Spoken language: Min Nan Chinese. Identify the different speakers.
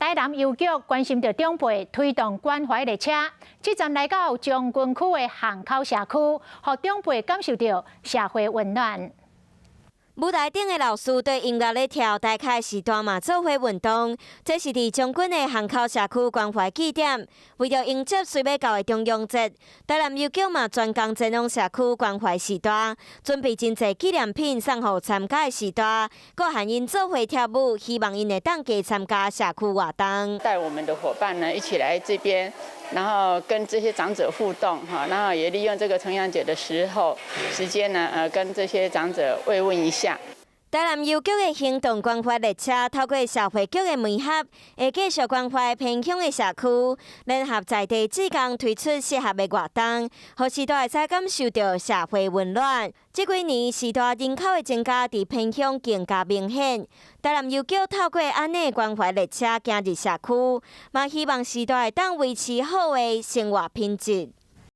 Speaker 1: 台南郵局關心著長輩，推動關懷列車，這站來到將軍區的巷口社區，予長輩感受著社會溫暖。
Speaker 2: 舞台頂的老師對音樂咧跳，台下序大嘛做伙運動。這是佇將軍的巷口社區關懷據點，為著迎接隨欲到的重陽節，台南郵局嘛專工前往社區關懷序大，準備真濟紀念品送予參加的序大，閣和𪜶做伙跳舞，希望𪜶會當加參加社區活動。
Speaker 3: 帶我們的夥伴呢一起來這邊，然後跟這些長者互動哈，然後也利用這個重陽節的時候時間呢，跟這些長者慰問一下。
Speaker 2: 台南郵局的行動關懷列車，透過社會局的媒合，會繼續關懷偏鄉的社區，聯合在地志工推出適合的活動，予序大會使感受著社會溫暖。這幾年序大人口的增加，佇偏鄉更加明顯。台南郵局透過按呢關懷列車行入社區，嘛希望序大會當維持好的生活品質。